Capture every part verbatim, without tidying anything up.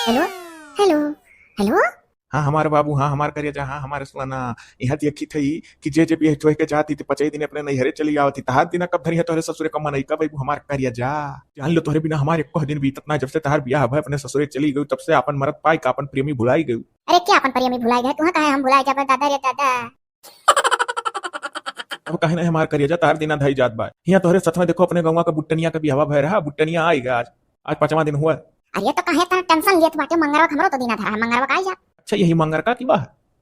हेलो, हेलो, हेलो। हाँ, हमार बाबू, हाँ, हमार करेजा, हाँ, हमार सोना। यहाँ देखी थई कि जे, जे बियाह चोह के जात ही, ते पचई दिन अपने नैहरे चली आवत ही। तहार दिना कब धरी है तोहरे ससुरे कम मनई, कब अइबू हमार करेजा? जान लो, तोहरे बिना हमार एको दिन बीतत ना। जब से तहार बियाह भय अपने ससुरे चली गयू, तब से आपन मरद पाई का आपन प्रेमी भुलाई गयू। अरे, क्या आपन प्रेमी भुलाई गए? तुहा कहे हम भुलाई जाबे, दादा रे दादा। अब काहे नहीं हमार करेजा, तहार दिना धई जात बा। हियाँ तोहरे सथ में देखो, अपने गौवा का बुट्टनिया का बियाहवा भय रहा, बुट्टनिया आई गया आज, आज पाँचवा दिन हुआ। अरे, तो काहे इतना टेंशन लेत बाटे? मंगरवा का हमरो तो दिना धरा है, मंगरवा का आई जा। अच्छा, यही मंगर का की बा?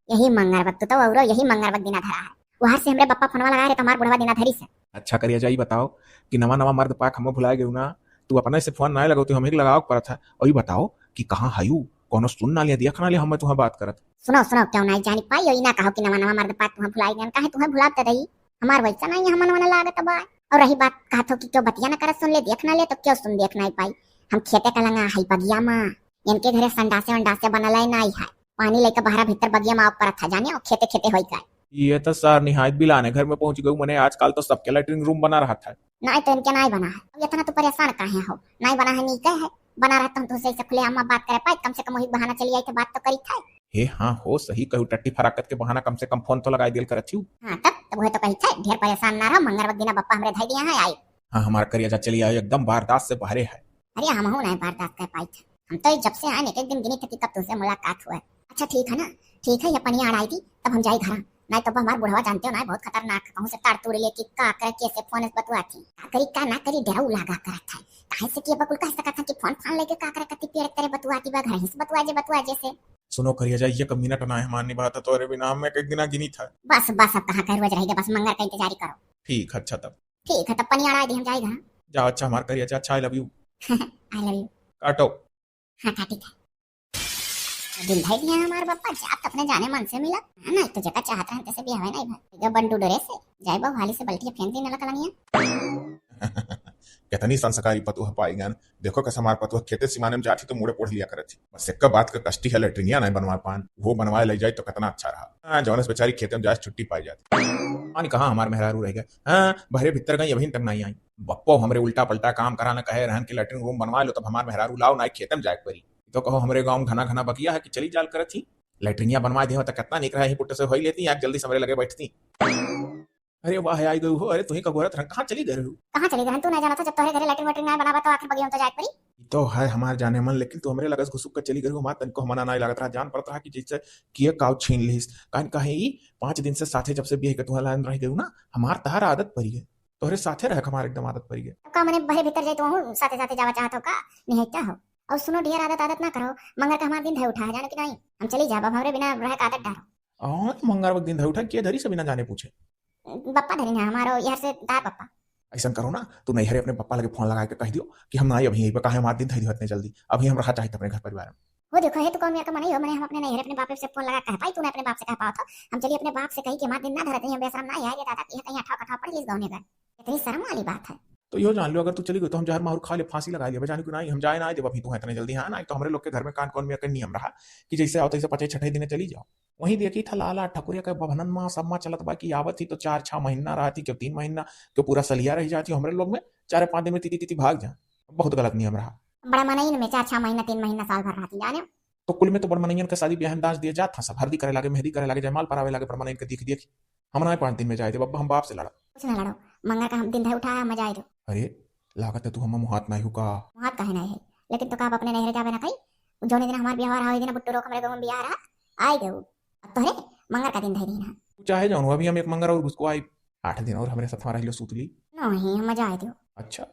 यही मंगरवा, तू तो औरो यही मंगरवा का दिना धरा है। वहार से हमरे बप्पा फोनवा लगाए रहे, तो हमार बुढ़वा दिना धरी से। अच्छा करेजा, ई बताओ कि नवा नवा मर्द पाक हम भुलाए गयू ना, तू अपने से फोन ना लगाओ, तो हम ही लगाओ के परत है। और ई बताओ कि कहाँ हयू, कोनो सुन ना लिया, देख ना लिया, हम तुहा बात करत। सुनो, सुनो, क्यों नाई जानी पाई, यो ई ना कहो कि नवा नवा मर्द पाक तुहा भुलाई गयन, काहे तुहा भुलात रही? हमार वैसा नाई है, हमन वाला लागत बा। और रही बात कहत हो कि क्यों बतिया ना करत, सुन ले, देख ना ले, तो क्यों सुन देख नाई पाई? हम खेते का लंगा हई बगिया मा, इनके घरे संडासे वंडासे बनल है नाई है, पानी लेके बहरा भीतर बगिया मा आओ परत है, जाने, और खेते खेते होई का। ये तो सार निहायत बिलाने घर में पहुंच गयू, मने आजकल तो सबके लेटरिन रूम बना रहत है। नाई तो इनके नाई बना है, अब इतना तू परेशान काहे हो? नाई बना है, नीके है, बना रहत तो हम तुमसे ऐसे खुलेआम बात करे पाई, कम से कम वही बहाना चली आई तो बात तो करी था। हे हाँ हो, सही कहू, टट्टी फराकत के बहाना कम से कम फोन तो लगाई दिल करत हूँ। हाँ, तब, तब वह तो कही था, ढेर परेशान ना रहो, मंगरवा का दिना बप्पा हमरे धई दिया है, आई। हाँ, हमार करेजा चली आयो, एकदम बर्दाश्त से बाहरे है। अरे, हमहू नाई बर्दाश्त कर पाई था, हम तो जब से आए एक एक दिन गिनी था कि कब तुमसे मुलाकात हुआ है। अच्छा, ठीक है ना, ठीक है, ये पनिया अड़ाई दी, तब हम जाई घरा। नाई तो हमार बुढ़वा जानते हो ना, बहुत खतरनाक, कहूँ से तार तोड़ ले कि का करे, कैसे फोन से बतुआ थी, का करी, का ना करी, डराऊ लागा करत है। काहे से कि अब कुल कह सकत है कि फोन फान लेके का करे, कति पेड़ तेरे बतुआ थी बा, घर ही से बतुआ जे, बतुआ जे से। सुनो करेजा, ये कब मिनट ना है माननी बात है, तोरे बिना हम एक एक दिना गिनी था। बस, बस, अब कहाँ कर रोज रह गए, बस मंगर का इंतजारी करो। ठीक है, अच्छा तब। ठीक है, तब पनिया अड़ाई दी, हम जाई घरा। जाओ, अच्छा हमार करेजा, अच्छा, I love you। I love you। काटो। हाँ, काटी था। दिल धई दिया हमार बप्पा, जात अपने जाने मन से मिला। हाँ, नाई तो जेका चाहत रहन, तैसे बियाह नाई भा। बंडू डरे से, जाए बहू हाली से बल्टिया फेंक दी नलक लंगिया। कितनी संस्कारी पतोह पाई गन। देखो, कस हमार पतोह खेते सिमाने में जात ही तो मुड़े पोढ़ लिया करत ही। बस एक बात का कष्टी है, लेटरिनिया नाई बनवा पान, वो बनवाए ले जाए तो कितना अच्छा रहा। हाँ, जौन से बेचारी खेते में जाए छुट्टी पाई जाती। पानी कहाँ हमार मेहरारू रह गए। हाँ, बहरे भीतर गई, अभी तक नाई आई। बप्पो हमरे उल्टा पल्टा काम कराना कहे रहन कि लेटरिन रूम बनवा लो, तब हमार मेहरारू लाओ, नाई खेते में जाए के परी। तो कहो, हमरे गाँव में घना घना बगिया है कि चली जाल करत ही, लैट्रिनिया बनवा दे हो तो कितना निक रहा, यहीं पुट्टे से होई लेती, आके जल्दी से हमरे लगे बैठती। अरे वाह, आई गई हो, अरे तुही का गोरत रंग, कहाँ चली गई हो? कहाँ चली गई? तू ना जाना था, जब तोहरे घरे लैट्रिन वैट्रिन ना बनावा तो आखिर बगिया में तो जाए पड़ी। ई तो है हमार जाने मन, लेकिन तू हमरे लगस घुसुक के चली गई हो, हमार तनिको मना नाई लागत रहा, जान पड़त रहा कि जैसे किए काउ छीन लिहिस। कान कहे ई पाँच दिन से साथे जब से बियाह के तुहा लाइन रह गई ना, हमार तहार आदत पड़ी गई, तोहरे साथे रह के हमार एकदम आदत पड़ी गई। अब का मने बहरे भीतर जाए तो हूँ साथे साथे जावा चाहत हो का? निहत्था हो। और सुनो ढेर आदत आदत ना करो, मंगर का हमार दिन धर उठा है, जानो कि नहीं? हम चली जाब, अब हमरे बिना रह के आदत डारो। और मंगर वक्त दिन धर उठा, के धरी से बिना जाने पूछे? बप्पा धरी ना हमारो, यार से दार बप्पा। ऐसन करो ना, तू नैहरे अपने बप्पा लगे फोन लगा के कह दियो कि हम ना आई अभी यहीं पे, काहे हमार दिन धर दियो इतने जल्दी, अभी हम रहा चाहित अपने घर परिवार में। हो देखो, हे तू कौन मेरा का मनई हो, मने हम अपने नैहरे अपने बापे से फोन लगा कह पाई, तू ना अपने बाप से कह पावत हो। हम चली अपने बाप से कही कि हमार दिन ना धरत नहीं, हम बेशरम ना है रे दादा, कि कहीं अठाव कठाव पड़ लिस गौने घर। इतनी शर्म वाली बात है। तो यो जान लो, अगर तू चली गई तो हम जहर माहुर खा ले, फांसी लगा ले, जानी कि नहीं, हम जाए ना देब अभी तू इतने जल्दी। हाँ, नहीं तो हमरे लोग के घर में कान कौन में नियम रहा कि जैसे आओ तैसे पचे छठे दिन चली जाओ। वहीं देखी था लाला ठकुरिया के बभनन मा सब मा चलत बा कि आवत ही तो चार छह महीना रहत ही, क्यों तीन महीना, क्यों पूरा सलिया रह जाती हमरे लोग में, चार पाँच दिन में तीती तीती भाग जा। बहुत गलत नियम रहा। बड़ा मनइन में चार छह महीना, तीन महीना, साल भर रहती जाने। तो कुल में तो बड़ मनइन के शादी ब्याह में दाज दिए जात था सब, हल्दी करे लागे, मेहंदी करे लागे, जयमाल परावे लागे, बड़ मनइन के देख देख। हम ना पाँच दिन में जाए देब, अब हम बाप से लड़ा। कुछ ना लड़ो, मंगर का हम दिन धर उठा है, हम जाए दो। अरे, लागत है तू हम मुहात नहीं हो का? मुहात काहे नहीं है? लेकिन तो का आप अपने नैहरे जाबे ना कही? जौने दिन हमार ब्याह रहा, वही दिन बुट्टू रोक हमरे गाँव में ब्याह रहा, आए गए। अब तोहरे मंगर का दिन धर दीना। तू चाहे जानो, अभी हम एक मंगर और घुसको आई, आठ दिन और हमरे साथ रह लो सूत ली। नहीं, हम जाए दो। अच्छा,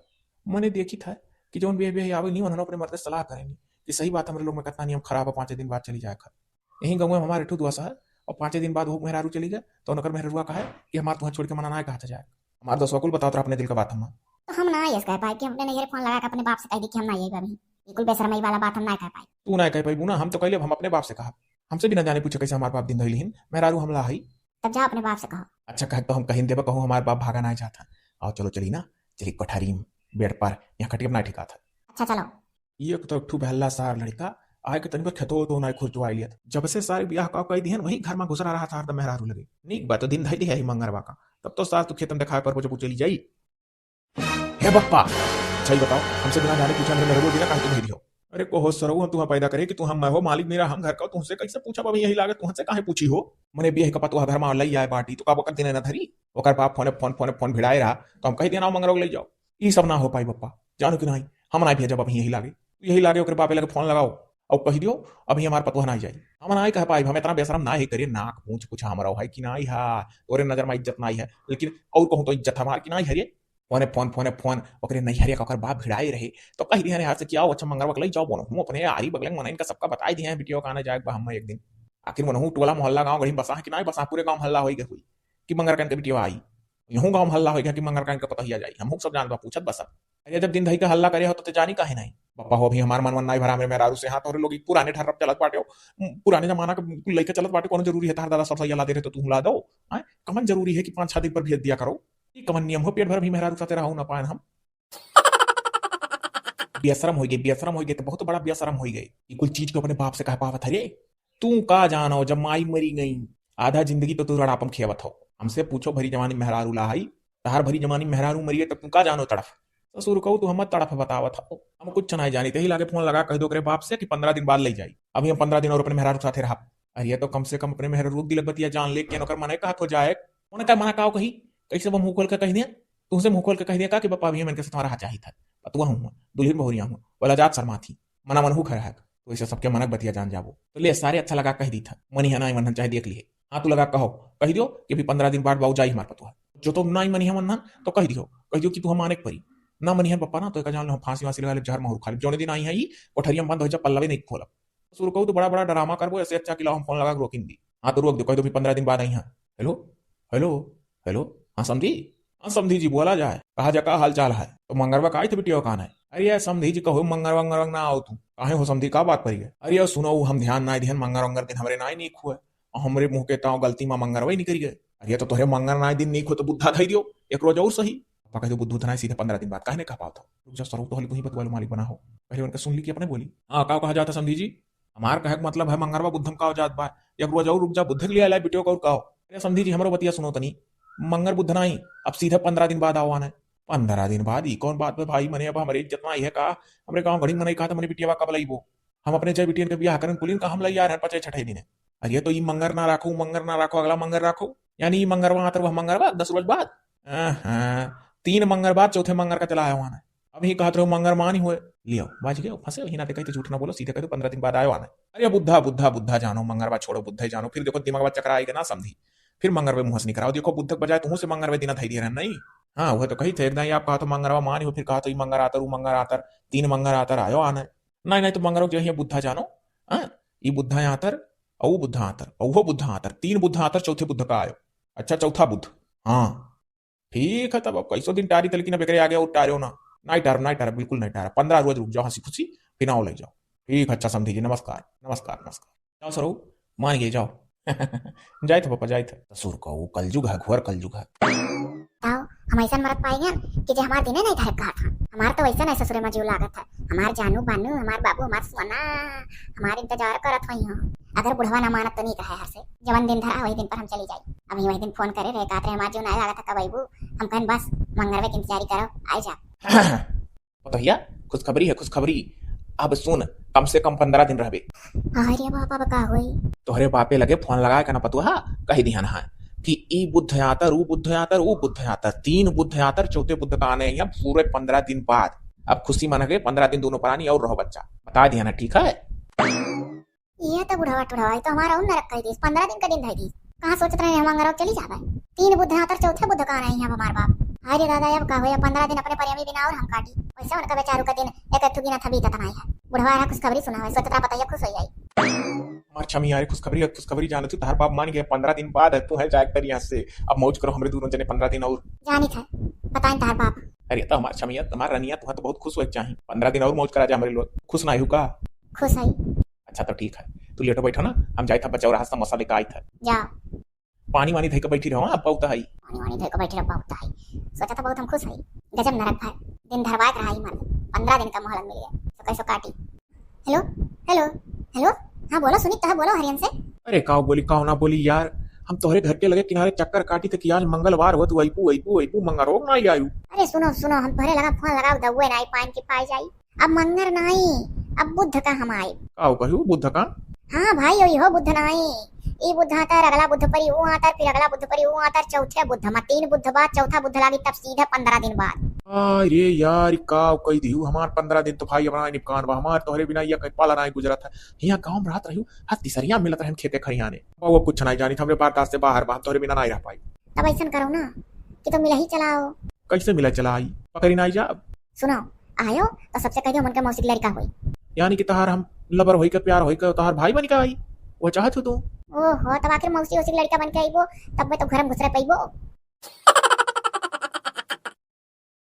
मने देखी था कि जौन बियाह बियाह आवे नहीं, उन्होंने अपने मर्द से सलाह करेंगे कि सही बात, हमरे लोग में कितना नियम खराब है, पाँचे दिन बाद चली जाए खा। यही गाँव में हमारे ठू दुआसा है, और पाँचे दिन बाद वो मेहरारू चली गए, तो उनकर मेहरारुआ कहा है कि हमार तुहें छोड़ के मना ना कहा था जाए। हमार दोस्तवा कुल बताओ तो अपने दिल का बात हम। तो हम ना ये कह पाए कि हम अपने नैहरे फोन लगा के अपने बाप से कह दी कि हम ना ये अभी। ये कुल बेशरमाई वाला बात हम ना कह पाए। तू ना कह पाई बूना, हम तो कह लेब, हम अपने बाप से कहा। हमसे बिना जाने पूछे कैसे हमार बाप दिन धइलिहिन, मेहरारू हमला हई। तब जा अपने बाप से कहो। अच्छा, कहे तो हम कहिन देबा, कहूँ हमार बाप भागा ना जाता। आओ चलो चली ना, चली कोठारी में, बेड पर, यहाँ खटिया ना ठिकात है। अच्छा चलो। ये एक तो एक ठू बहल्ला सार लड़का, आए के तनी पर खेतो तो ना खुरचवाई लिया था। जब से सारे बियाह का कह दिहन, वही घर में घुसरा रहा था हरदम मेहरारू लगे। नीक बात, तो दिन धइली है ही मंगरवा का, तब तो सास तू खेतम दिखाए पर जब चली जाई। हे बप्पा, सही बताओ, हमसे बिना जाने पूछे हमरे मेहरारू बिना काहे तुम धइली हो? अरे कोहो सरऊ, हम तुहा पैदा करे कि तू हम हो मालिक मेरा, हम घर का, तुहसे कैसे पूछब? अभी यही लागे, तुहसे काहे पूछी हो? मने बियाह का पतोह घर मा लई आए बाटी, तो का ओकर दिन न धरी? ओकर बाप फोने फोन, फोने फोन भिड़ाए रहा, तो हम कह दिया ना मंगरवा लई जाओ। ई सब ना हो पाई बप्पा, जानो कि नहीं, हम ना भेजब अभी यही लागे। यही लागे ओकरे बापे लगे फोन लगाओ, और कह दियो, अभी हमार पतोह ना जाई। हम ना कह पाई, हम इतना बेशरम ना है करे, नाक पूछ कुछ हमरा है कि नहीं है, तोरे नजर मा इज्जत नहीं है, लेकिन और कहूँ तो इज्जत हमार कि नहीं है रे। फोने फोन, फोने फोन, ओकरे नैहरिया का ओकर बाप भिड़ाए रहे, तो कह दिया, "यार से क्या हो, अच्छा मंगरवा के लई जाओ बोलो, हम अपने आरी बगल मा इनका सबका बताई दिया है बिटिया का आने जाए बा हम एक दिन।" आखिर मनहू टोला मोहल्ला गाँव गढ़ी बसा है कि नहीं बसा, पूरे गाँव हल्ला होई गए हुई कि मंगर का इनका बिटिया आई। यहूँ गाँव हल्ला होई गया कि मंगर का इनका पतोहिया जाई, हम सब जानत बा, पूछत बसा। अरे जब दिन धई का हल्ला करे हो तो ते जानी काहे नहीं? बप्पा हो, अभी हमार मन मन नहीं भरा हमरे मेहरारू से। हाँ, तोहरे लोग पुराने ढर्रब चलत बाटे हो, पुराने जमाना का बिल्कुल लइके चलत बाटे, कोनो जरूरी है तहार दादा सब सही ला दे रहे तो तू ला दो? हाँ, कमन जरूरी है कि पाँच छह दिन पर भेज दिया करो? ई कवन नियम हो, पेट भर भी मेहरारू साथे रहू ना पाएन हम। बेशरम होइ गए, बेशरम होइ गए, तो बहुत बड़ा बेशरम होइ गए। ई कुल चीज को अपने बाप से कह पावत हरे? तू का जानो, जब माई मरी गई, आधा जिंदगी तो तू रड़ापम खेवत हो। हमसे पूछो, भरी जवानी मेहरारू ला हई, तहार भरी जवानी मेहरारू मरी है, तब तू का जानो तड़फ? ससुर कहू, तू हम तड़फ बतावत हो, हम कुछ नहीं जानी। तेही लागे फोन लगा, कह दो ओकरे बाप से कि पन्द्रह दिन बाद ले जाई। अभी हम पन्द्रह दिन और अपने मेहरारू साथे रहब। अरे, तो कम से कम अपने मेहरारू के दिलक बतिया जान ले, केन ओकर मने कहत हो जाए। उनका मना काव कही, कैसे वो मुंह खोल के कह दिया? तुमसे मुंह खोल के कह दिया का कि बप्पा, अभी हम इनके साथ रहा चाहित है, पतुआ हूँ, दुल्हन बहुरिया हूँ, बोला जात शर्माथी, मना मनहू घर है, तो ऐसे सबके मनक बतिया जान जाबो। तो ले सारे अच्छा लगा कह दी था, मनी है ना, मनहन चाहे देख लिए। हाँ, तू लगा कहो, कह दियो कि अभी पन्द्रह दिन बाद बाऊ जाई हमार पतुआ। जो तो ना ही मनी है मनहन, तो कह दियो, कह दियो कि तू हम आने के परी। ना मनी है बप्पा ना, तो एक जान लो, फांसी वांसी लगा ले, जहर महूर खा ले, जौने दिन आई है ई, कोठरिया में बंद हो जा, पल्लवे नहीं खोलब। ससुर कहू तो बड़ा बड़ा ड्रामा करबो, ऐसे अच्छा कि लाओ हम फोन लगा के रोकिन दी। हाँ, तो रोक दो, कह दो भी पन्द्रह दिन बाद आई हैं। हेलो, हेलो, हेलो, हाँ समधी, हाँ समधी जी, बोला जाए, कहा जा, का हाल चाल है? तो मंगरवा का आई थे बिटिया कान है? अरे यार समधी जी, कहो मंगरवा, मंगरवा ना आओ तू। काहे हो समधी, का बात पड़ी है? अरे यार सुनो, हम ध्यान ना दिहन, मंगर वंगर दिन हमरे ना ही नीक हुए, और हमरे मुंह के ताव गलती मा मंगरवा ही निकल गए। अरे तो तोहरे मंगर ना दिन नीक हो तो बुद्धा धई दियो, एक रोज और सही। पापा कह दो बुद्धू धनाई सीधे पन्द्रह दिन बाद, काहे नहीं कह पावत हो? रुक जा सरऊ, तो हली तू ही बतवा लो, मालिक बना हो। पहले उनका सुन ली कि अपने बोली। हाँ, का कहा जाता समधी जी? हमार कहे के मतलब है मंगरवा बुद्धम का हो जात बा, एक रोज और रुक जा, बुद्ध के लिए आए बिटियो का और का हो। अरे समधी जी, हमरो बतिया सुनो तनी, मंगर बुद्ध ना आई, अब सीधे पन्द्रह दिन बाद आओ आने। पन्द्रह दिन बाद? ई कौन बात है भाई? मने अब हमरे इज्जत ना आई है का? हमरे गाँव घड़ी मनई कहा था, मने बिटिया कब लईबो? हम अपने जय बिटियन के बियाह करन कुलिन का हम लई आ रहन पचे छठे दिने। अरे तो ई मंगर ना राखो, मंगर ना राखो, अगला मंगर राखो, यानी ई मंगरवा आतर वह मंगरवा दस रोज बाद। हाँ, तीन मंगर बाद चौथे मंगर का चला आयो आना। अब ही कहत रहो मंगर मान ही हुए। लियो, बाज गयो, फंसे ही ना, ते कहते झूठ ना बोलो, सीधे कहते पन्द्रह दिन बाद आयो आना। अरे बुद्धा, बुद्धा, बुद्धा जानो, मंगरवा छोड़ो, बुद्धा ही जानो, फिर देखो दिमाग चकरा आएगा ना समधी, फिर मंगरवे मुंह से निकराओ, देखो बुद्धक बजाय तुहूं से मंगरवे दिन धई दिए रहन नहीं। हाँ, वह तो कही थे, एकदम ही आप कहा तो मंगरवा मान ही हो, फिर कहा तो ई मंगर आतर, ऊ मंगर आतर, तीन मंगर आतर आयो आना। नहीं, नहीं, तो मंगरवा जो है बुद्धा जानो, हाँ, ई बुद्धा आतर, औ बुद्धा आतर, औ बुद्धा आतर, तीन बुद्धा आतर, चौथे बुद्ध का आयो। अच्छा, चौथा बुद्ध। हाँ, ठीक है, तब अब कैसो दिन टारी त, लेकिन अब एकरे आगे और टारो ना। नहीं टार, नहीं टार, बिल्कुल नहीं टार। पन्द्रह रोज रुक जाओ, हंसी खुशी, फिर आओ ले जाओ। ठीक है, अच्छा समधी जी, नमस्कार, नमस्कार, नमस्कार। जाओ सरो, मान गए, जाओ। जाइत है पापा, जाइत है। ससुर का वो कलजुग है, घोर कलजुग है। बताओ, हम ऐसा मरद पाई गए कि जे हमार दिने नहीं धरब कहत हन। हमार तो वैसे नहीं ससुरे में जीव लागत है। हमार जानू बानू, हमार बाबू, हमार सोना, हमार इंतजार करत होई हो। अगर बुढ़वा ना मानत तो नहीं कहे हर से, जवन दिन धरा वही दिन पर हम चली जाई। अभी वही दिन फोन करे रहे, कहत रहे हमार जीव नहीं लागत है, कब अइबू? हम कहन बस मंगरवे के इंतजारी करो, आई जा। पतोहिया, खुशखबरी है, खुशखबरी। अब सुन, कम से कम पन्द्रह दिन रहबे। अरे बाप, अब का होई? तोहरे बापे लगे फोन लगाए का ना पतुआ, कह दिहन है कि ई बुद्ध आतर, ऊ बुद्ध आतर, ऊ बुद्ध आतर, तीन बुद्ध आतर, चौथे बुद्ध का आने हैं पूरे पन्द्रह दिन बाद। अब खुशी मन के पन्द्रह दिन दोनों परानी और रहो बच्चा, बता दिहन है, ठीक है? ये तो बुढ़वा टुढ़वा, ये तो हमारा उन नरक कह दीस, पन्द्रह दिन का दिन धर दीस। कहाँ सोचत रहे हम मंगरवा चली जाबे? तीन बुद्ध आतर, चौथे बुद्ध का आने हैं हमार बाप। अरे दादा, अब का होया, पन्द्रह दिन अपने प्रेमी बिना और हम काटी। वैसे उनका बेचारू का दिन एक अथु गिना था बीतत नहीं है। बुढ़वा रहा खुशखबरी सुनावे, सोचत रहा पतोहिया खुश हो जाई। हमार छमिया रे, खुशखबरी, खुशखबरी जानत हूँ, तहार बाप मान गए, पन्द्रह दिन बाद है, तू है जाए कर यहाँ से। अब मौज करो हमरे दोनों जने पन्द्रह दिन और। जानी था, बताएं तहार बाप। अरे तो हमार छमिया, हमार रनिया, तुहा तो बहुत खुश होए के चाही। पन्द्रह दिन और मौज करा जा हमरे लोग। खुश ना हो का? खुश है। अच्छा तो ठीक है, तू लेटो बैठो ना, हम जाए था बचाओ रहा समोसा लेकर आई था। जा। पानी वानी धई के बैठी रहो, हाँ, अब बहुत है। पानी वानी धई के बैठी रहो, बहुत है। सोचा था बहुत हम खुश है। गजब नरक भर दिन धरवाए के रहा ही मर्द, पन्द्रह दिन का मोहलत मिल गया, तो कैसो काटी। हेलो, हेलो, हेलो। हाँ बोलो सुनीत, तह बोलो हरियन से। अरे काव बोली, काव ना बोली यार, हम तोहरे घर के लगे किनारे चक्कर काटी थे कि आज मंगलवार हो, तू अइबू, अइबू, अइबू, मंगरवा ना आयु। अरे सुनो, सुनो, हम तोहरे लगा फोन लगाओ, दउए ना आई पाइन की पाई जाई। अब मंगर नाई, अब बुध का हम आइब। का हो कहियो बुध का? हाँ भाई, ओही हो बुध नाई। ई बुध आतर, अगला बुध परी ऊ आतर, फिर अगला बुध परी ऊ आतर, चौथे बुध मा तीन बुध बाद, चौथा बुध लागी तब सीधे पन्द्रह दिन बाद। अरे यार, ई का कही दिहू, हमार पन्द्रह दिन तो भाई अपना निपकान बा, हमार तोहरे बिना ये कहीं पाला नाई गुजरत है। हियाँ गाँव में रहत रहियो, हर तिसरिया मिलत रहन खेते खरियाने। बाबू अब कुछ नाई जानित, हमरे बर्दाश्त से बाहर बा, हम तोहरे बिना नाई रह पाई। तब ऐसन करो ना कि तो मिला ही चलाओ। कैसे मिला चला आई? पकड़ी नाई जाब। सुनो, आयो तो सबसे कह दियो मन के मौसी के लड़का होई। यानी कि तहार हम लबर होई के, प्यार होई के, तहार भाई बन के आई, वो चाहत हो तू? ओहो, तब आखिर मौसी ओसी के लड़का बन के आईबो, तब मैं तो घर में घुसरे पईबो।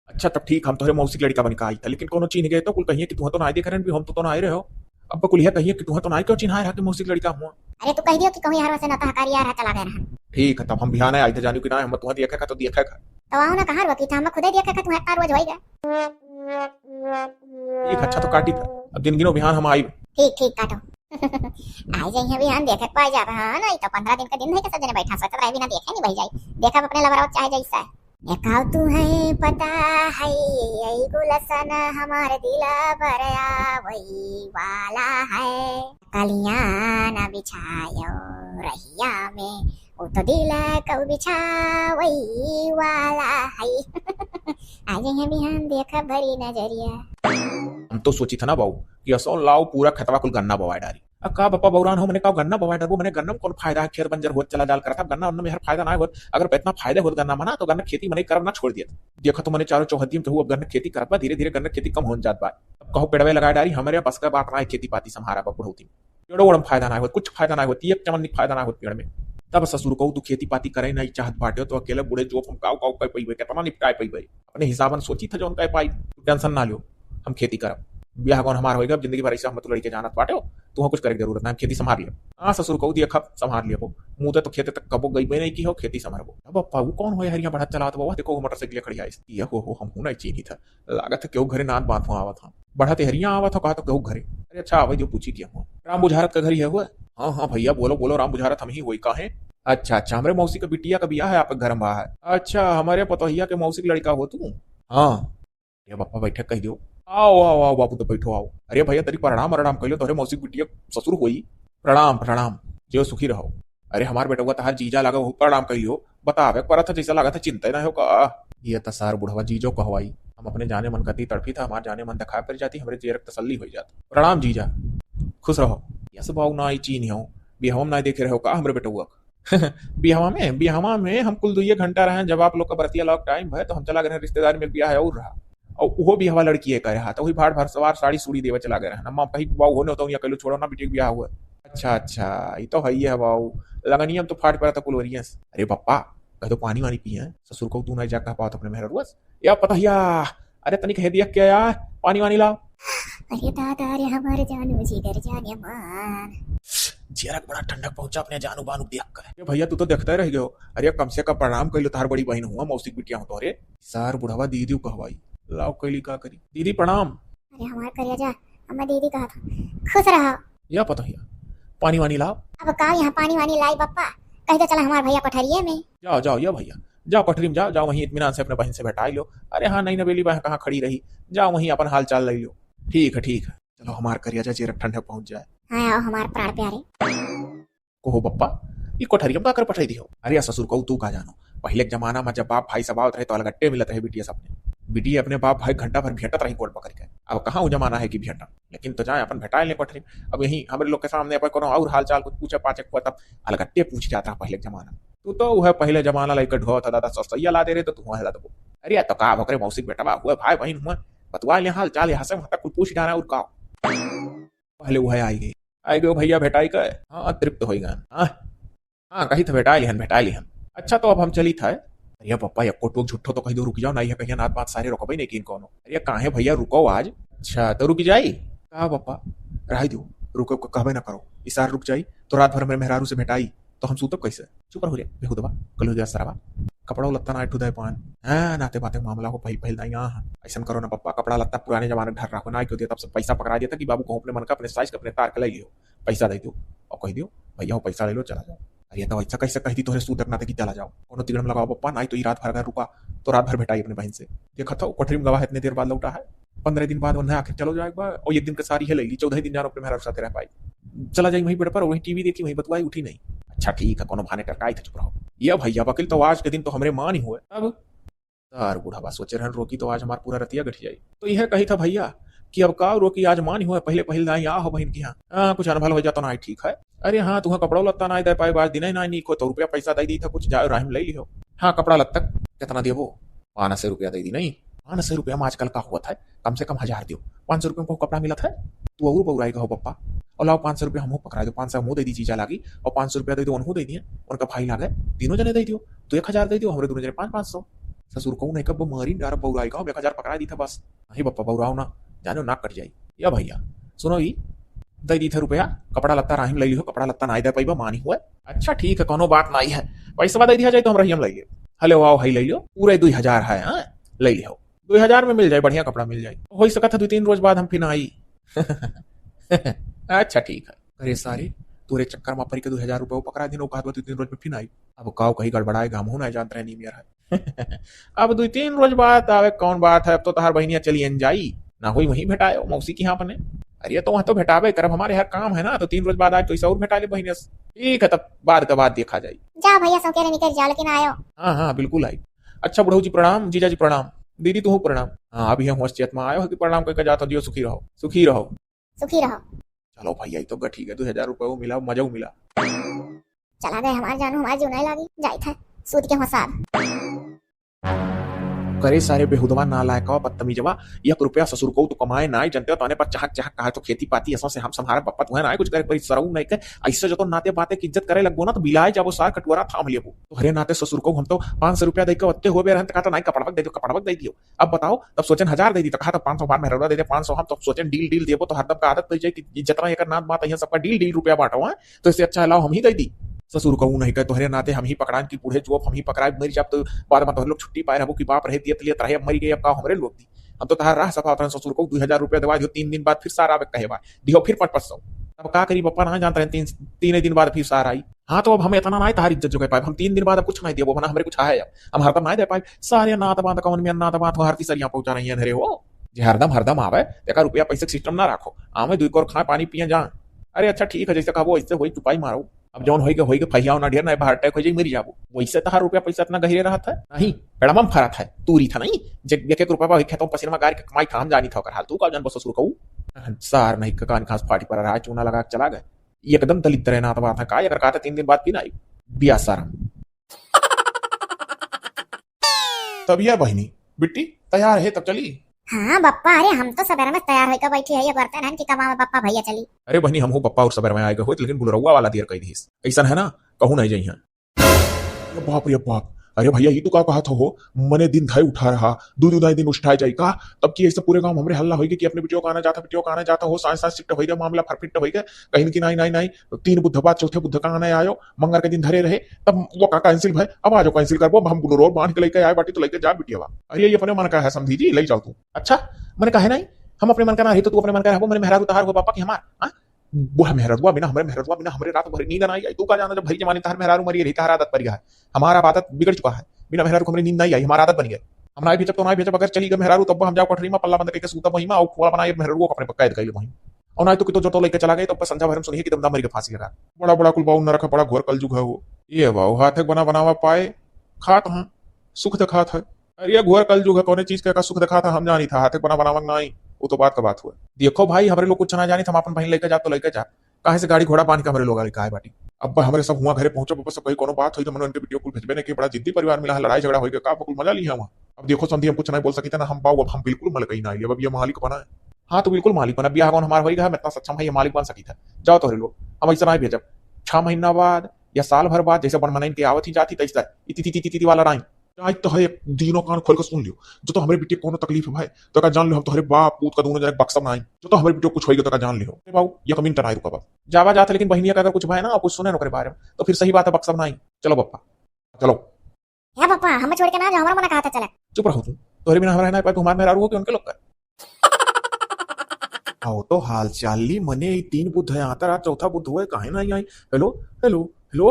अच्छा, तब ठीक, हम तोहरे मौसी के लड़का बन के आई था, लेकिन कोनो चीन्ह गए तो कुल कहिए कि तुहा तो नाई देख रहे भी, हम तो, तो नाई रहे हो। अब कुल यह कहिए कि तुहा तो नाई क्यों चिन्हाए रहा कि मौसी के लड़का हुआ। अरे, तू कह दियो कि कहूँ यार वैसे ना तो हकारी यार चला गए रहन। ठीक है, तब हम बिहान आई थे, जानियो कि ना हम तुहा देखे का तो देखे का। तो आओ ना, कहाँ रुकी था, हम खुदे देखे का, तुम्हारे तार रोज होई गए। एक अच्छा तो काटी था, अब दिन गिनो, बिहान हम आइब। ठीक, ठीक, काटो। आई जाइए बिहान, देखे के पाई जाब। हाँ ना, ई तो पन्द्रह दिन का दिन है कि सजने बैठा, सोचत रहे बिना देखे नहीं भाई जाई। देखब अपने लबरवा चाहे जैसा है। एकाव तू है पता है, यही गुलसन हमार दिल बरया वही वाला है। कलियां न बिछायो रहिया में, वो तो दिल कऊ बिछावई वाला है। आ जाइए बिहान, देखा भरी नजरिया। हम तो सोची था ना बाऊ कि असो लाओ पूरा खेतवा कुल गन्ना बवाए डारी। अब का बप्पा बौरान हो, मने का गन्ना बवाए डारबो, मने गन्ना में कौन फायदा है, खेत बंजर होत चला जाल करत, अब गन्ना उन्न में हर फायदा ना होत। अगर इतना फायदा होत गन्ना मना तो गन्ना खेती मने करब ना छोड़ दियत। देखा तो मने चारों चौहद्दी में केहू अब गन्ना खेती करत बा, धीरे धीरे गन्ना खेती कम होन जात बा। अब कहो पेड़वे लगाए डारी, हमरे बस का बात ना है खेती पाती संभारा बा बुढ़ौती में। पेड़ो ओड़ में फायदा ना होत, कुछ फायदा ना होत, एक चमन निक फायदा ना होत पेड़ में। तब ससुर कहू, तू खेती पाती करे नहीं चाहत बाटे, तो अकेले बूढ़े जोप हम काऊ काऊ कर पइबे, केतना निपटाए पइबे। अपने हिसाबन सोची था जौन कर पाई, तू टेंशन ना लियो, हम खेती करब। ब्याह कौन हमार होएगा, जिंदगी भर ऐसे हम तो लड़के जानत बाटे हो, तू कुछ करे के जरूरत ना, हम खेती संभाल लियो। हाँ ससुर कहू, दिया खप संभाल लियो, मुँह तो खेते तक कबो गई नहीं की हो, खेती संभालबो। अब पप्पा वो कौन होए हरिया बढ़त चलात बा, देखो मोटरसाइकिल खड़ी आई, ये हो हो, हम हूँ नहीं चीनी था, लागत है केहू घरे नात बात हुआ आवत हम। बढ़त हरिया आवत हो, कहा तो केहू घरे। अरे अच्छा, आवे जो पूछी किया हुआ। राम बुझारत का घर ही है हुआ? हाँ, हाँ भइया, बोलो, बोलो, राम बुझारत हम ही होई, काहे? अच्छा, अच्छा, हमरे मौसी का बिटिया का बियाह है, आप घर में बा है। अच्छा, हमरे पतोहिया के मौसी के लड़का हो तू? हाँ। ये बप्पा बैठे कह दियो। आओ, आओ, आओ बाबू, तो बैठो, आओ। अरे भइया, तनी प्रणाम, प्रणाम कह लो, तोहरे मौसी के बिटिया ससुर होई। प्रणाम, प्रणाम, जियो सुखी रहो। अरे हमार बेटवा तहार जीजा लागा, वहू प्रणाम कह लियो। बतावे के परत है, जैसा लागत है चिंता ना हो का। ये त सार बुढ़वा जीजो कहवाई। हम अपने जाने मन कती तड़फी था, हमार जाने मन दिखाए पर जाती, हमरे जेरक तसल्ली होई जात। प्रणाम जीजा, खुश रहो। यस बाऊ ना आई चीन हो, बिहवम ना देखे रहो का हमरे बेटवा का? बिहवा में, बिहवा में हम कुल दुइये घंटा रहे, जब आप लोग का बरतिया लौक टाइम भय तो हम चला गए रिश्तेदार में, बियाह और रहा। और वो बिहवा लड़की है का रहा, तो वही भाड़ भर सवार साड़ी सूड़ी देवे चला गए रहे ना। माँ कही बाऊ होने होता हूँ, या कह लो छोड़ो ना, बिटिया के बियाह हुआ। अच्छा, अच्छा, ये तो है ही है बाऊ। लगनिया में तो फाट पड़ा था कुल वरियस। अरे पप्पा, कह दो पानी वानी पिए। ससुर को तू नहीं जा कह पावत अपने मेहररुआ से। या पतहिया, अरे तनिक हे दिया क्या यार, पानी वानी लाओ। अरे दादा, अरे हमारे जानू जिगर जाने मान। जियरक बड़ा ठंडक पहुंचा अपने जानू बानू देख कर। ए भइया, तू तो देखते रह गयो। अरे कम से कम प्रणाम कइलो, तार बड़ी बहन हुआ, मौसी के बिटिया हो तोरे। सार बुढ़वा दीदी कहवाई। लाओ कइली का करी। दीदी प्रणाम। अरे हमार करेजा, हमें दीदी कहा था। खुश रहो। या पतोहिया, पानी वानी लाओ। अब का यहाँ पानी वानी लाई बप्पा, कह दे चला हमार भइया कोठरिये में। जाओ, जाओ, या भइया, जाओ कोठरी में जाओ, जाओ वहीं इत्मीनान से अपने बहन से भेंटाई लो। अरे हाँ, नई नवेली बहन कहाँ खड़ी रही, जाओ वहीं अपन हाल चाल ले लो। ठीक है, ठीक है, चलो हमार करेजा जेरक ठंडक पहुँच जाए। हाँ, आओ हमार प्राण प्यारे। कहो बप्पा, ई कोठरिया में का कर पठाई दियो? अरे ससुर कहू, तू का जानो, पहले के जमाना में जब बाप भाई सब आवत रहे तो अलगट्टे मिलत रहे बिटिया सबने। बिटिया अपने बाप भाई घंटा भर भेंटत रही गोड़ पकड़ के। अब कहाँ वो जमाना है कि भेंटा, लेकिन तो जाए अपन भेंटाए ले कोठरी। अब यही हमरे लोग के सामने अपन कोनो और हाल चाल कुछ पूछे पाछे को तब अलगट्टे पूछ जाता पहले के जमाना। तू तो वह पहले जमाना लइके ढोत था दादा, सरसैया ला दे रहे तो तू वह ला दबो। अरे तो का भकरे मौसी बेटा बा हुआ, भाई बहन हुआ, बतवा ले हाल चाल, यहाँ से वहाँ तक कुछ पूछ जाना और का। पहले वह आई गई। आई गयो भइया भेटाई का? हाँ, तृप्त होई गन। हाँ, हाँ, कही था भेटाई लिहन, भेटाई लिहन। अच्छा, तो अब हम चली था। अरे पप्पा, एको टोक झूठो तो कह दो, रुक जाओ, नहीं है कहिया नात बात सारे रोकबे नहीं किन कोनो। अरे काहे भइया, रुको आज। अच्छा, तो रुक जाई? का पप्पा, रह दो, रुको, क-, कहबे ना करो। इसार रुक जाई, तो रात भर मेरे मेहरारू से भेटाई, तो हम सूतब कैसे? चुप रहो रे, बेहुदवा, कल हो गया सरावा। कपड़ा लत्ता ना ठुदाए पान। हाँ, नाते बाते मामला हो, पहिल, पहिल दाई, हाँ, हाँ। ऐसन करो ना पप्पा, कपड़ा लत्ता पुराने जमाने ढर रखो ना, क्यों दिया तब से पैसा पकड़ा देता कि बाबू कहूँ अपने मन का, अपने साइज का, अपने तार का ले लियो। पैसा दे दो। और कह दियो, "भैया हो, पैसा ले लो, चला जाओ।" अरे, तो ऐसा कैसे कह दी तोहरे सूतक नाते कि चला जाओ? कोनो तिगड़ में लगाओ पप्पा, नहीं तो ये रात भर अगर रुका, तो रात भर भेटाई अपने बहन से। देखा था, वो कोठरी में गवा है, इतने देर बाद लौटा है। पन्द्रह दिन बाद उन्हें आखिर चलो जाए एक बार, और एक दिन का सारी है ले ली, चौदह दिन जानो अपने मेहरारू साथे रह पाई। चला जाई वहीं बेड पर, वहीं टीवी देखी, वहीं बतुआई, उठी नहीं। अच्छा ठीक है, कोनो बहाने टरकाई था, चुप रहो। ये भैया वकील तो आज के दिन तो हमरे मान ही हुए। अब तार बूढ़ा बा सोचे रहन, रोकी तो आज हमार पूरा रतिया गठ जाई। तो यह कही था भैया कि अब का रोकी, आज मान ही हुए, पहले पहले दाई आ हो बहिन की यहाँ। हाँ, कुछ अनभल हो जाता ना, ठीक है। अरे हाँ, तुहा कपड़ो लत्ता ना दे पाए, आज दिन ही ना नीक हो, तो रुपया पैसा दे दी था, कुछ जाओ राहिम ले लियो। हाँ, कपड़ा लत्ता कितना देबो? पाँच सौ रुपया दे दी। नहीं, पाँच सौ रुपया में आजकल का होत है? कम से कम हजार दियो। पाँच सौ रुपया में कपड़ा मिलत है? तू और बउराई का हो पप्पा। और लाओ पाँच सौ रुपया हमहू पकड़ा दो, पाँच सौ हमहू दे दी, जीजा लागी, और पाँच सौ रुपया दे दो, उनहू दे दिए, उनका भाई लागे, तीनों जने दे दियो। तू एक हजार दे दियो, हमरे दोनों जने पाँच, पाँच सौ। ससुर कहूँ नहीं कब मारी डार बउराई का, एक हजार पकड़ा दी था बस। नहीं पप्पा, बउराओ ना, जानो नाक कट जाई। या भैया, सुनो ई, दे दी था रुपया, कपड़ा लत्ता राहिम ले लियो, कपड़ा लत्ता नाई दे पाइबा, मानी हुआ। अच्छा ठीक है, कोनो बात नाई है, पैसा दे दिया जाए तो हम रहियम ले लियो। हेलो, आओ, है ले लियो, पूरे दुई हजार है, हाँ, ले लियो। दुई हजार में मिल जाए, बढ़िया कपड़ा मिल जाए। हो सकत है दो तीन रोज बाद हम फिर आई। अच्छा ठीक है। अरे सारे, तोरे चक्कर में परी के दो हजार रुपये पकड़ा दिन, वो कहत बा दो तीन रोज में फिर आई। अब काव कहीं गड़बड़ाए, हम हूँ ना जानत रहे, नीम यार है। अब दो तीन रोज बाद आवे, कौन बात है, अब तो तहार बहिनिया चली अन जाई, ना होई वहीं भेटाए मौसी के यहाँ अपने। अरे तो वहाँ तो भेटाबे करब, हमारे यहाँ काम है ना, तो तीन रोज बाद आए तो इसे और भेटा ले बहिनिया से। ठीक है, तब बाद का बात देखा जाई। जा भैया, सौकेरे निकल जा, लेकिन आयो। हाँ हाँ, बिल्कुल आई। अच्छा बुढ़ऊ जी प्रणाम, जीजा जी प्रणाम, दीदी तुहू प्रणाम। हाँ, अभी हम होश चेत में आयो है कि प्रणाम करके जाता, जियो सुखी रहो, सुखी रहो। सुखी रहो। चलो भैया, ई तो गठी गए, दो हजार रुपये वो मिला, मजा मिला। चला गए हमार जानू, हमार जीव नहीं लागी, जाइत है सूत के होसाब। करे सारे बेहुदवा नालायकवा बदतमीजवा, एक रुपया ससुर को तो कमाए ना, जनते हो, तने पर चहक चहक कहा तो खेती पाती ऐसा से हम संभारे बप्पा, तुहे ना कुछ करे, कोई सरऊ नहीं के। ऐसे जो तो नाते बाते की इज्जत करे लगबो ना, तो बिलाए जाबो सार, कटुआरा थाम लेबो। तोहरे नाते ससुर को हम तो पाँच सौ रुपया दे के वत्ते हो बे रहन, त कहता नहीं, कपड़वा दे दियो, कपड़वा दे दियो। अब बताओ, तब सोचन हजार दे दी, तो कहा तो पाँच सौ हमार मेहरवा दे दे, पाँच सौ हम, तो सोचन डील डील देबो, तो हरदम का आदत पड़ जाए कि जितना एकर नात बात है, सबका डील डील रुपया बांटो, हैं? तो इससे अच्छा है, लाओ हम ही दे दी। ससुर कहूँ नहीं कहे, तोहरे नाते हम ही पकड़ान की बूढ़े चोप, हम ही पकड़ाए, मर जाब तो बाद में तोहरे लोग छुट्टी पाए रहबो कि बाप रहे दियत लियत रहे, अब मर गए, अब का हमरे लोग दी। हम तो तहार राह सफा उतरन, ससुर कहूँ दो हजार रुपया देवा दियो, तीन दिन बाद फिर सारा आवे कहे बा, दियो फिर पाँच पाँच सौ। अब का करी पप्पा, ना जानत रहे, तीन, तीन दिन बाद फिर सारा आई। हाँ, तो अब हम इतना ना तहार इज्जत जो कह पाए, हम तीन दिन बाद अब कुछ नहीं देबो, ना हमरे कुछ है, अब हम हरदम नहीं दे पाए। सारे नात बात कौन में नात बात हो, हर तीसरिया पहुंचा रही है, अरे हो। जे हरदम हरदम आवे, तेका रुपया पैसे के सिस्टम ना रखो, आवे दुई कोर खाए पानी पिए जा। अरे अच्छा ठीक है, जैसे कहबो वैसे होई, चुपाई मारो। अब जौन होई के होई के, फहियाओ ना ढेर, ना हार्ट अटैक हो जाई, मरी जाबो। वैसे तहार रुपया पैसा इतना गहिरे रहत है, नहीं, पेड़मा में फरत है, तूरी था नहीं, जे एक एक रुपया होई खेतों पसीना में गार के कमाई था, हम जानी था ओकर हाल, तू का जान बस ससुर कहू। सार नहीं के कान घास फाटी पर रहा, चूना लगा के चला गए। एकदम दलित तरह नात बात है, का अगर कहते तीन दिन बाद पीना आई, बिया सारा। तब ये बहिनी, बिट्टी तैयार है, तब चली। हाँ बप्पा, अरे हम तो सबेरे में तैयार होइके बैठी है, ये करते रहन कि कब आवे बप्पा भैया चली। अरे बहिनी, हम हो बप्पा और सबेरे में आएगा होत, लेकिन बुलरउआ वाला देर कह दीस। ऐसन है ना, कहूँ नहीं जइहैं। अरे बाप रे बाप, अरे भैया, ई तू का कहत हो? मने दिन धाई उठा रहा, दू दू धाई दिन उठाए जाई का? तब कि ऐसे पूरे गांव हमरे हल्ला होइगे कि अपने बिटियो का आना जाता, बिटियो का आना जाता हो, सांझ सांझ शिफ्ट होइगे, मामला फरफिट होइगे, कहीं कि नाई नाई नाई, तीन बुध बाद चौथे बुध का आना आयो, मंगर के दिन धरे रहे, तब वो का कैंसिल भय, अब आज कैंसिल करबो, हम बुलेरो बांध के लेके आए बाटी तो लेके जा बिटिया। अरे ये अपने मन का है समधी जी, ले जाओ तू। अच्छा, मन का है नहीं, हम अपने मन का ना रही तो तू अपने मन का रहबो, मने मेहरारू तहार हो पापा की हमार, हाँ? बूढ़ा मेहरारुआ बिना हमरे, मेहरारुआ बिना हमरे रात भर नींद ना आई। तू का जाना जब भरी जमानी तहार मेहरारू मरी रही, तहार आदत पड़ गया है, हमारा आदत बिगड़ चुका है, बिना मेहरारू को हमरे नींद नहीं आई, हमारा आदत बन गया। हम ना भेजब तो ना भेजब, अगर चली गई मेहरारू तब हम जाओ कोठरी में पल्ला बंद करके सूतब वहीं में, और खोला बनाए मेहरारू को अपने पक्का दिखाई वहीं। और ना तो कि तो जो तो लेके चला गए तो बस संझा भर हम सुनिए कि दमदा मर के फांसी लगा। बड़ा बड़ा कुल बाऊ नरक है, बड़ा घोर कलजुग है वो। ये बाऊ हाथे बना बनावा पाए खात हैं, सुख दिखात है। अरे ये घोर कलजुग है, कौने चीज का, का सुख दिखात है हम जानी था, हाथे बना बनावा ना आई, वो तो बात का बात हुआ। देखो भाई, हमरे लोग कुछ ना जानी था, हम अपन बहन लेके जा तो लेके जा, काहे से गाड़ी घोड़ा बांध के हमरे लोग लेके आए बाटी। अब हमरे सब हुआ घरे पहुंचो, बस कोई कोनो बात हुई तो मनो इनके बिटियो कुल भेजबे नहीं कि बड़ा जिद्दी परिवार मिला है, लड़ाई झगड़ा होइगे का, कुल मजा ली है वहाँ। अब देखो समधी, हम कुछ नहीं बोल सकी था ना, हम बाऊ, अब हम बिल्कुल मलकई ना लिए, अब ये मालिक बना है। हाँ तो बिल्कुल मालिक बना, ब्याह कौन हमार होइगा, हम इतना सक्षम है, ये मालिक बन सकी था। जाओ तोहरे लोग, हम ऐसा नहीं भेजब। छह महीना बाद या साल भर बाद जैसे बन मनाइन के आवत ही जाती तैसा इति ति ति ति ति वाला राइन। आज तो है एक दीनो कान खोल के सुन लियो, जो तो हमरे बिटिया कोनो तकलीफ है भाई, तो का जान लियो हम तोहरे बाप पूत का दोनों जने बक्सब ना आई, जो तो हमरे बिटिया कुछ होइगा तो का जान लियो। ए बाबू, ये कमीन टनाई रुका बा। जावा जात है, लेकिन बहिनिया का अगर कुछ भाई ना, कुछ सुने ओकरे बारे में, तो फिर सही बात है, बक्सब ना आई। चलो बप्पा, चलो। हे बप्पा, हमें छोड़ के ना जाओ, हमारा मना कहा था चला। चुप रहो तू, तोहरे बिना हमारा है ना, पर तू हमारे मेहरारू हो कि उनके लोग का? आओ तो हाल चाल ली, मने ई तीन बुध है, आता रात चौथा बुध हुए, काहे ना आई? हेलो, हेलो, हेलो।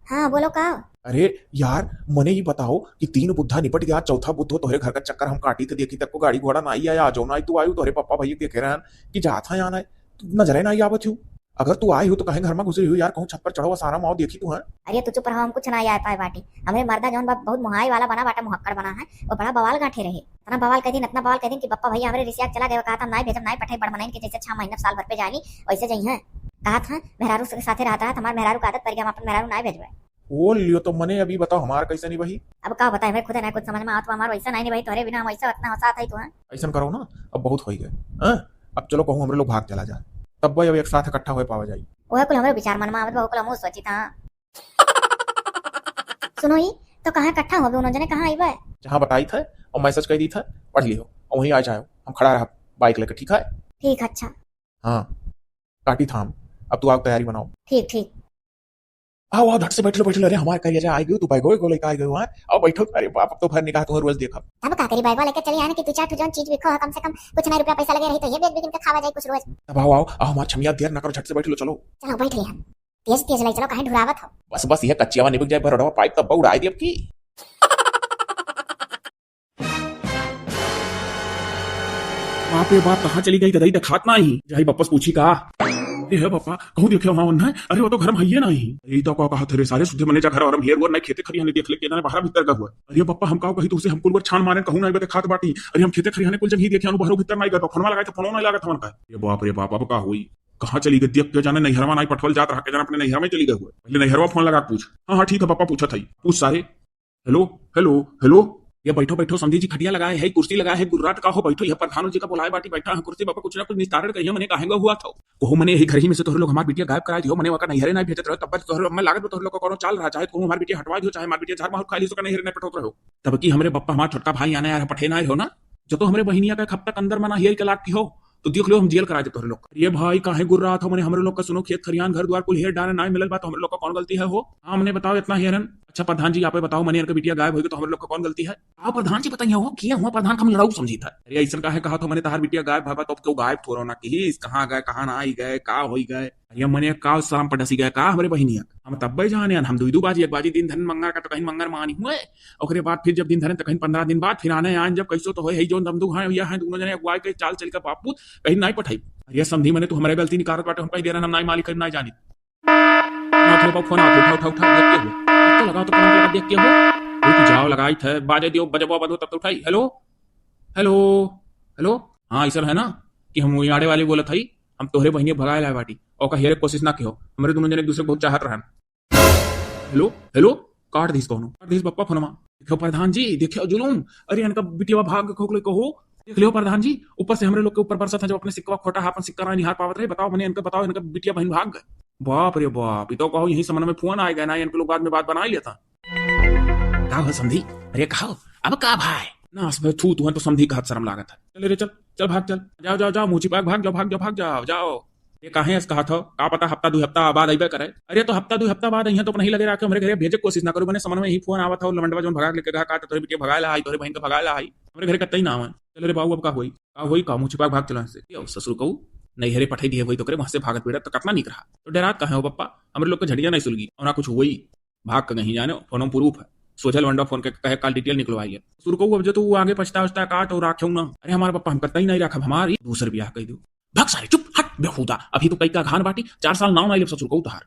हाँ, बोलो का? अरे यार, मने ई बताओ कि तीन बुद्धा निपट गया, चौथा बुद्ध हो तोहरे घर का चक्कर हम काटी थे, देखी तक को गाड़ी घोड़ा ना आई आया, आ जाओ ना आई, तू आयु तोहरे पप्पा भैया देखे रहन कि जात है आना है, नजरे ना आई आवत हूँ। अगर तू आई हो तो कहीं घर में घुसरी हो यार, कहूँ छत पर चढ़ो, सारा माओ देखी तू है। अरे तू चुप रहो, हम कुछ ना आए पाए बाटी। हमरे मर्दा जौन बा बहुत मुहाई वाला बना बाटा, मुहक्कड़ बना है, वो बड़ा बवाल गांठे रहे। इतना बवाल कह दिन, इतना बवाल कह दिन कि पप्पा भैया हमरे रिसिया के चला गए, कहा था नाई भेजब, नाई पठाई, बड़ मनइन के जैसे छह महीना साल भर पे जानी वैसे जइहें। कहा था मेहरारू के साथे रहत रहत हमार मेहरारू के आदत पड़ गया, हम अपन मेहरारू नाई भेजबे। ओ लियो तो मने अभी बताओ हमार कैसे निभाई? अब का बताए, हमें खुदे ना कुछ समझ में आवत बा, हमार वैसा नाई निभाई, तोहरे बिना हम वैसा इतना हंसात है तू, हैं? ऐसन करो ना, अब बहुत होई गए, हैं? अब चलो कहूँ हमरे लोग भाग चला जाए, तब भाई अब एक साथ इकट्ठा होए पावा जाई। ओहे कुल हमरे विचार मन में आवत बा, ओकुल हमहू सोची था। सुनो ई, तो कहाँ इकट्ठा होबे उन्हों जने, कहाँ आइबे? जहाँ बताई थे और मैसेज कर दी थे, पढ़ लियो और वहीं आ जाओ, हम खड़ा रहब बाइक लेके, ठीक है? ठीक, अच्छा। हाँ, काटी थाम, अब तू आओ तैयारी बनाओ। ठीक, ठीक। आओ, आओ, झट से बैठ लो, बैठ लो। अरे, हमार करिया जा, आ गयो, तू बैगो, एगो लेके आ गयो, हाँ? आओ, बैठो। अरे बाप, अब तो भर निगाह तुम्हारे रोज देखब। तब का करी, बैगवा लेके चली आने कि दू चार ठो जौन चीज बिको है, कम से कम कुछ ना रुपया पैसा लगे रही, तो ये बेच बेच के खावा जाए कुछ रोज। तब आओ, आओ, आओ, हमार छमिया, देर ना करो, झट से बैठ लो, चलो। चलो, बैठ ले हम। तेज तेज ले चलो, काहे ढुरावत हो? बस, बस, ये कच्चिया निपट जाए, भर रोडवा पाइप, तब बा उड़ाई देब की। बाप रे बाप, कहाँ चली गई गदई, देखात नाही। जाई पप्पा से पूछी का। ए है पप्पा, कहूँ देखे वहाँ उन्हें? अरे वो तो घर में हइये नाही। अरे ई तो का कहत रे सारे, सुधे मने जा घर और हम हेर वो नहीं खेते खरियाने देख ले के ना बाहर भीतर का हुआ। अरे पप्पा, हम का कही तुमसे, हम कुल वर छान मारे कहूँ नहीं बा देखात बाटी। अरे हम खेते खरियाने कुल जब ही देखे अनु बाहरो भीतर नहीं गए, फोनवा लगाए तो फोनवा नहीं लागत हमन का। ये बाप रे बाप, अब का होई? कहाँ चली गई? देख के जाने नैहरवा नहीं पठवल जात रहा, के जाने अपने नैहर में चली गई हुआ। पहले नैहरवा फोन लगा के पूछ। हाँ हाँ ठीक है पप्पा, पूछत हई, पूछ सारे। हेलो, हेलो, हेलो। ये बैठो, बैठो समधी जी, खटिया लगाए है, कुर्सी लगाए है, गुर्रात का हो, बैठो, यह प्रधान जी का बुलाए बाटी, बैठा है कुर्सी पर, कुछ ना कुछ निस्तारण करियो, मने काहेंगा हुआ था। कहो मने यही घर ही में से तोहरे लोग हमार बिटिया गायब करा दियो, मने वका नैहरे नहीं भेजत रहो, तब तोहरे लोग हमें लागत बा तोहरे लोग का कोनो चाल रहा, चाहे तू हमार बिटिया हटवा दियो, चाहे हमार बिटिया झार माहौर खा ली, सो का नैहरे नहीं पठोत रहो। तब की हमरे बप्पा हमार छोटका भाई आने यार पठे ना हो ना, जो तो हमरे बहिनिया का एक हफ्ता के अंदर मना हियल के लाग की हो, तो देख लो हम जेल करा दे तोहरे लोग। अरे भाई काहे गुर्रात हो, मने हमरे लोग का सुनो, खेत खरियान घर द्वार कुल हेर डाले, ना मिलल बा तो हमरे लोग का कौन गलती है हो? हाँ मने बताओ इतना हेरन। अच्छा प्रधान जी आपे बताओ, मने इनका बिटिया गायब होई तो हमरे लोग का कौन गलती है? आप प्रधान जी बताइए हो, किया हुआ प्रधान का हम लड़ाऊ समझी था। अरे ऐसन काहे कहा था, मने तहार बिटिया गायब भा बा तो अब क्यों गायब थोड़ा ना किहिस, कहाँ गए, कहाँ ना आई गए, का होई गए? अरे मने का साम पर डसी गए का हमरे बहिनिया? हम तब्बे जाने, हम दुई दू बाजी, एक बाजी दिन धन मंगा का तो कहीं मंगर मानी हुए, ओकरे बाद फिर जब दिन धरन तो कहीं पन्द्रह दिन बाद फिर आने आन, जब कैसो तो होए है, जोन दमदू हैं, या हैं दोनों जने अगुवाई के चाल चल के बापूत कहीं नाई पठाई। अरे समधी मने तू हमरे गलती निकारत बाटे, हम कहीं देना हम नाई मालिक, हम नाई जानी। ना उठे बाबू, फोन आ, उठा, उठा, उठा, देख के हो। तो लगाओ तो फोन लगा, देख के हो। रुक जाओ, लगाई थे, बाजे दियो, बजबो बंद हो तब तो उठाई। हेलो, हेलो, हेलो। हाँ, ऐसा है ना कि हम वही आड़े वाले बोलत हई, हम तोहरे बहिनिया भगाए लाए बाटी। ओका हेरे कोशिश ना किहो, हमरे दोनों जने एक दूसरे को बहुत चाहत रहन। हेलो, हेलो, काट दीस कौनो, काट दीस बप्पा फोनमा। देखो प्रधान जी, देखो जुलूम, अरे इनका बिटिया भाग के खोखले कहो। देख लियो प्रधान जी, ऊपर से हमरे लोग के ऊपर बरसत है, जब अपने सिक्का खोटा है, अपन सिक्का ना निहार पावत रहे। बताओ मने इनका, बताओ इनका बिटिया बहन भाग गए। बाप रे बाप, ये तो कहो यही समझ में फोन आ गया ना, इनके लोग बाद में बात बना ही लेता। का हो समधी? अरे कहो, अब का भाई? ना असबे थू, तुहन तो समधी कहत शर्म लागत है। चल रे चल, चल भाग चल, जाओ जाओ जाओ, मुँह छिपा के भाग जाओ, भाग जाओ, भाग जाओ, जाओ। ये काहे अस कहत हो? का पता हफ्ता दू हफ्ता बाद अइबे करे। अरे तो हफ्ता दू हफ्ता बाद अइहे तो अपने ही लगे रखे, हमरे घरे भेजे के कोशिश ना करो। मने समझ में ही फोन आवत हो, लमंडवा जौन भगा के लेके गहा, का तोरे बिटिया भगाए ला आई, तोरे बहन के भगाए ला आई, हमरे घरे कतई ना आवे। चल रे बाबू, अब का होई? का होई का? मुँह छिपा के भाग चला से। यो ससुर कहू, नैहरे पठाई दिए होई तो करे, वहाँ से भागत बेड़ा तो कितना निक रहा। तो डरात काहे हो पप्पा? हमरे लोग के झड़िया नहीं सुलगी, और ना कुछ होई। भाग के नहीं जाने, फोन में proof है। सोझल वंडा फोन के कहे काल detail निकलवाई ले। ससुर कहू, अब जो तू वो आगे पछता उछता का तो राखेउ ना। अरे हमारे पप्पा हम कतई नहीं रखब, हमारी दूसर बियाह कह दो। भाग सारे, चुप, हट, बेहुदा। अभी तो कई का घान बाटी, चार साल नाव ना लेब ससुर कहू तहार।